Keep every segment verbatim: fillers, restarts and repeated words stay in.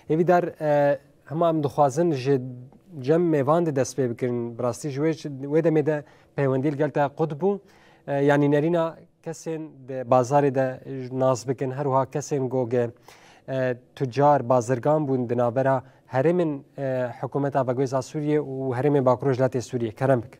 Hêvîdar, e, hema em dixwazin ji cem mêvan de dest pê bikin. Bi rastî ji wê, wê demê de peywendî li gel te qut bû. E, yanî nerîna kesên di bazarê de nas bikin, her wiha kesên ku ge, e, tucar, bazirgan bûn di navbera herêmên, e, hikûmeta veguhêza Sûriyê û herêmên Bakur Rojhilatê Sûriyê. Kerem bikin.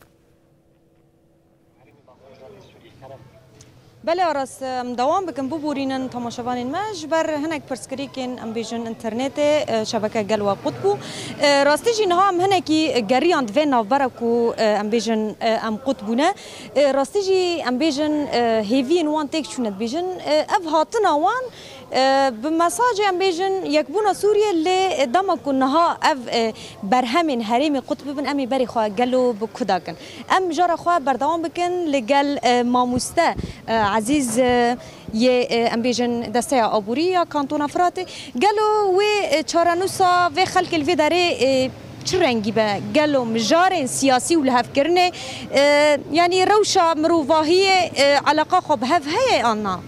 Belê Aras, em dewam bikin, biborînin temaşevanên me ji ber hinek pirsgirêkên, em bêjin, înternetê, e, şebeke gel we qut bû. E, rastî jî niha em hinekî geriyan di vê navbera ku, e, em bêjin, e, em qut bûne. E, rastî jî em bêjin, e, hêviyên wan têk çûne dibêjin. E, ev hatina wan, e, bi mesajê, em bêjin, yekbûna Sûriyê, lê, e, dema ku niha ev, e, berhemên herêmê qut bibin, em ê berê xwe gelo bi ku dakin? Em jara xwe berdewam bikin li gel, e, mamoste, e, Ezîz, e, yê, e, em bêjin Desteya Aborî ya Kantona Firatê. Gelo wê, e, çarenûsa vê xelkê li vê derê, e, çi rengî be? Gelo mijarên siyasî û lihevkirinê, e, yanî rewşa mirovahiyê, e, eleqa xwe bi hev heye an na?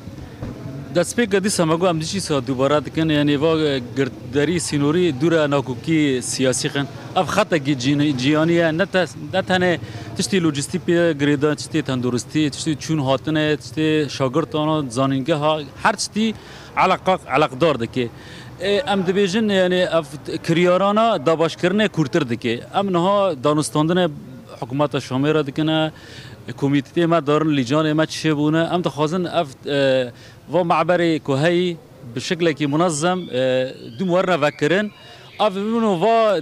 Destpêka dîsa me got, em dîsa dubare dikin, yanî va, e, girtderî sînorî dûre nakokî siyasî xin. Ev xetekî cîn-, cîhanî ye, ne te-, ne tenê tiştî lojîstîk pê girêdan, tiştî tenduristî, tiştî çûn hatinê, tiştî şagirtana, zanîngeha, her tiştî eleqa-, eleqdar dike. E, em dibêjin, yanî ev kiryarana dabaşkirinê kûrtir dike. Em niha danûstandinê hikûmeta Şamê re dikine, komîteyê me darin, lîcanê me çêbûne. Em dixwazin ev, e, va me'berê ku heyî bi şeklekî munezzem, e, dûm werine vekirin. Ev min û va, e,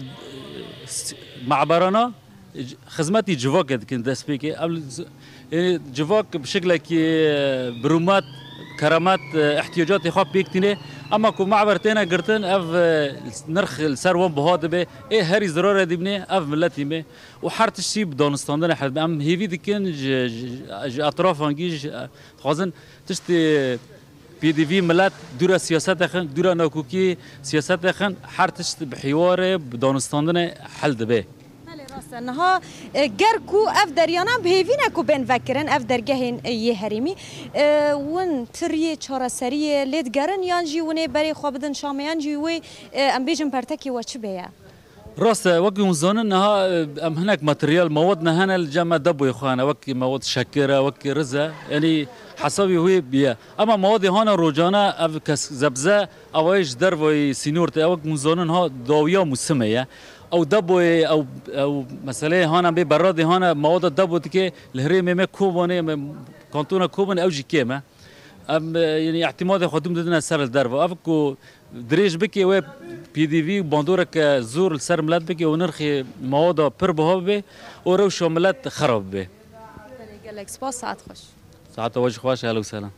s-, me'berana c-, xizmetî civakê dikin destpêkê. Ev li z-, ê, civak bi şeklekî, e, bi rûmet, keremet, e, ihtiyacatê xwe pêk tîne. Ema ku me'ber têne girtin, ev, e, nirx li ser wan buha dibe. Ê herî zirarê dibîne ev miletî me. Û her tiştî bi danûstandinê hel dibe. Em hêvî dikin ji, ji, ji etrafan gî, ji, dixwazin tiştê pêdivî milet dûra siyasete xin, dûra nakokî siyasete xin, her tişt bi hîwarê, bi danûstandinê hel dibe. Belê, rast e. Niha, e, ger ku ev deryana bi hêvî ne ku bên vekirin, ev dergehên, e, yê herêmî, e, win tiriyê çareseriyê lê digerin, yan jî winê berê xwe bidin Şamê, yan jî wê, e, em bêjin pertekê we çi bê ye? Rast e, wekî hûn zanin, niha, e, em hinek materyal, mewad ne hene li cem me, depoyê xwe hene, wekî mewad şekir e, wekî riz e, yanî hesabî wê bîye. Ema mewadê hane rocane, ev kes zebze, ew ê ji dervayî sînor tê, ew wekî hûn zanin, ha dawiya mûsimê ye. Ew depoyê, ew, ew meseleyê hane bê beradê hane, mewada depo dike, li herêmê me Kobanê, me kantona Kobanê, ew jî kêm e. Em, e, yanî îhtîmadê xwe dûm didine ser li derve. Ev ku dirêj bike wê P D V û bandoreke zor li ser milet bike û nirxê mewada pir biha bibe û rewşa milet xerab bibe. Gelek spas, saet xweş. Saeta we jî xweş, ehlen û sehlen.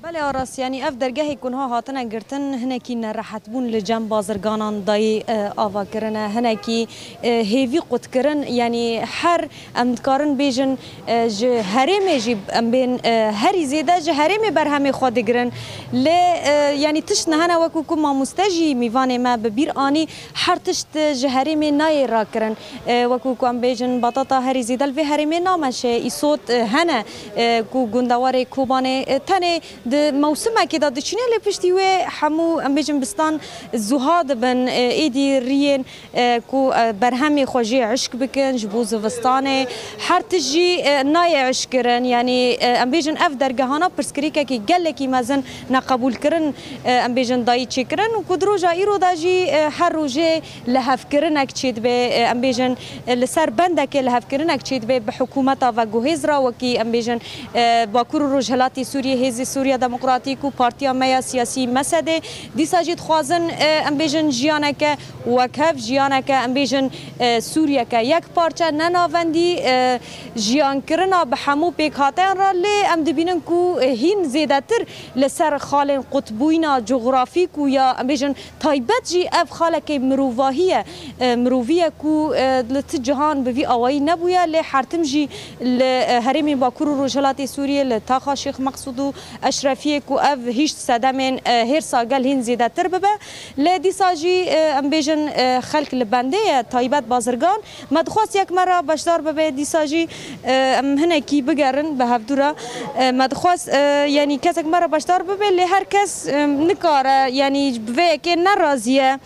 Belê Aras, yanî ev dergehê ku niha hatine girtin, hinekî nerehetbûn li cem bazirganan dayî, e, ava kirine, hinekî, e, hêvî qutkirin, yanî her em dikarin bêjin, e, ji herêmê jî em bên, e, herî zêde ji herêmê berhemê xwe digirin. Lê, e, yanî tişt nehene wekû ku mamoste jî mîvanê me bi bîr anî, her tişt ji herêmê nayê rakirin. E, wekû ku em bêjin, batata herî zêde li vê herêmê nameşe. Îsot, e, hene, e, ku gundewarê Kobanê, e, tenê di mewsimekê de diçîne, lê piştî wê hemû, em bêjin, bistan zuha dibin, e, êdî riyên e, ku, e, berhemê xwe jê hişk bikin ji bo zivistanê. Her tişt jî, e, nayê hişkirin. Yanî, e, em bêjin ev dergehana pirsgirêkekî gelekî mezin neqebûlkirin, e, em bêjin dayî çêkirin û ku di roja îro de jî, e, her rojê lihevkirinek çêdibe, e, em bêjin, e, li ser bendekê lihevkirinek çêdibe bi hikûmeta veguhêz re, wekî em bêjin, e, Bakur û Rojhilatê Sûriyê, Hêzê Sûriya Demokratîk û partiya me ya siyasî mesedê. Dîsa jî dixwazin, e, em bêjin jiyaneke wekhev, jiyaneke, em bêjin, e, Sûriyeke yekparçe, ne navendî, e, jiyankirina bi hemû pêkhateyan re, lê em dibînin ku, e, hîn zêdetir li ser xalên qutbûyîna cografîk û ya, em bêjin, taybet jî ev xalekê mirovahî ye, e, mirovî ye ku, e, li ti cihan bi vî awayî nebûye, lê her tim jî li, e, herêmên Bakur û Rojhilatê Sûriyê, li taxa Şêx Meqsûd û Eşref Refiyê ku ev hîşt sedemên, e, hêrsa gel hîn zêdetir bibe. Lê dîsa jî, e, em bêjin, e, xelk li bendê ye, taybet bazirgan. Me dixwest yek me re beşdar bibe, dîsa jî, e, em hinekî bigerin bi hevdû re. E, me dixwest, e, yanî kesek me re beşdar bibe, lê her kes, e, nikare, yanî bi vê yekê nerazî ye.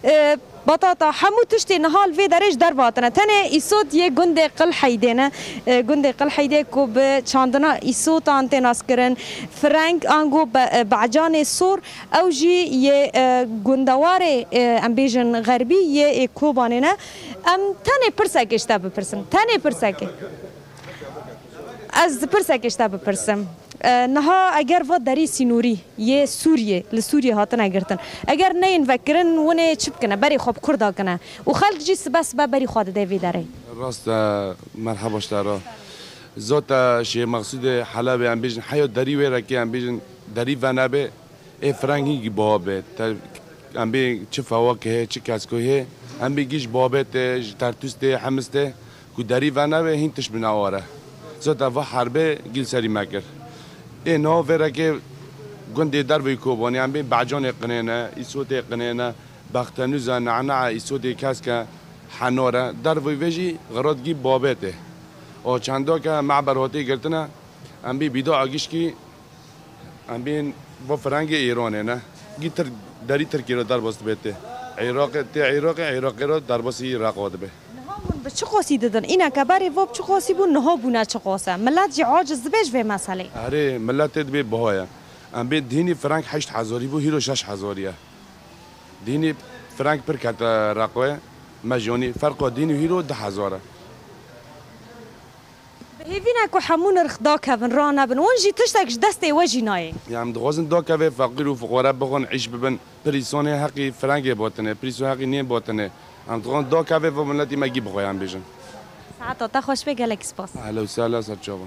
E, Batata, hemû tiştê niha li vê derê ji derve hatine. Tenê îsot yê gundê Qilheydê ne. E, gundê Qilheydê ku bi çandina îsotan tê naskirin, fireng ango be-, e, becanê sor, ew jî yê, e, gundewarê, e, em bêjin xerbî yê, ê Kobanê ne. Em tenê pirsekê ji te bipirsin. Tenê pirsekê. Ez pirsekê ji te bipirsim. E, niha eger va derî sînorî yê Sûriyê, li Sûriyê hatine girtin, eger neyên vekirin, winê çi bikine? Berê xwe bi Kurda kine. Û xelk jî sibe sibe berî xwe dide vê derê. Rast e, merheba ji te re. Zota Şêx Mexsûdê Helebê, em bêjin heya derî wê rekê, em bêjin derî venebê. Ê fireng hîngî biha be. Te-, em bê çi fewakê heye, çi keskoyê heye, em bê gî ji babê tê, ji Tertûs tê, Hemis tê, ku derî venebe, hîn tişt bi neware. Zota va herbê gî li serî me kir. Ê niha vê rekê gundê derveyî Kobanê, em bê Becanê qinêne, Îsotê qinêne, Bextenûza, Ne'ne'e, Îsotê Keske, Henore, derveyî vê jî xerat gî babê tê. O çendake me'ber hatê girtine, em bê bîda agişkî Em bên bo firengê Îranê ne. Gî Tirk, derî Tirkî re derbas dibe tê. Iraqê, tê Iraqê, Iraqê re derbasî Iraq dibe. Niha hûn bi çi qasî didin? Îneke berê vo bi çi qasî bû, niha bûne çi qas e? Milet jî aciz dibe ji vê meselê. Erê, milet tê dibê biha ye. Em bên dînî fireng heşt hezarî bû, hîro şeş hezarî ye. Dînî fireng pir kete reqwê, me jî onî ferqa dînî hîro du hezar e. Bi hêvî ne ku hemû nirx dakevin, ranebin. Hûn jî tiştek ji destê we jî nayê. Ya em dixwazin dakeve, feqîr û fuqare bixwin, îş bibin. Prîsonê heqî firengê botine, prîsonê heqî nê botine. Em dixwazin dakeve, bo miletî me gî bixwe, em bêjin. Saeta te xweş be, gelek spas. Ehla û sehla, ser çava.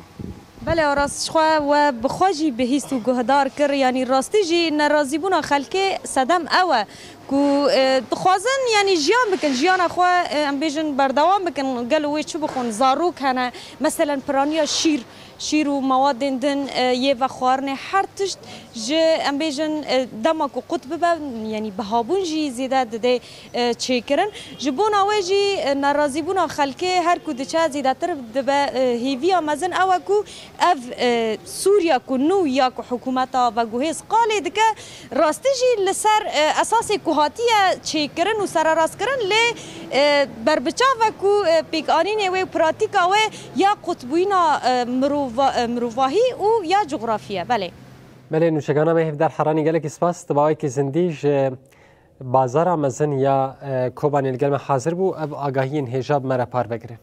Belê Aras, ji xwe we bi xwe jî bihîst û guhdar kir, yanî rastî jî nerazîbûna xelkê sedem ew e. Ku, e, dixwazin, yanî jiyan bikin, jiyana xwe, e, em bêjin berdewam bikin, gelo wê çi bixwin, zarok hene, meselen piraniya şîr, şîr û mewadên din, e, yê vexwarinê, her tişt ji, em bêjin, e, dema ku qut bibe, yanî bihabûn jî zêde dide, e, çêkirin. Ji bona wê jî, e, nerazîbûna xelkê her ku diçe zêdetir dibe, e, hêviya mezin ew e ku ev, e, Sûriya ku nû ya ku hikûmeta veguhêz qalê dike, rastî jî li ser, e, esasê ku hatiye çêkirin û sererastkirin, lê, e, berbiçav e ku, e, pêkanînê wê û pratîka wê ya qutbûyîna, e, mirova-, e, mirovahî û ya cografî ye. Belê. Belê, nûşegana me hêvdar Heranî, gelekî spas. Di bawekî zindî ji bazara mezin ya, e, Kobanê li gel me hazir bû. Ev agahiyên hêja bi me re parve kirin.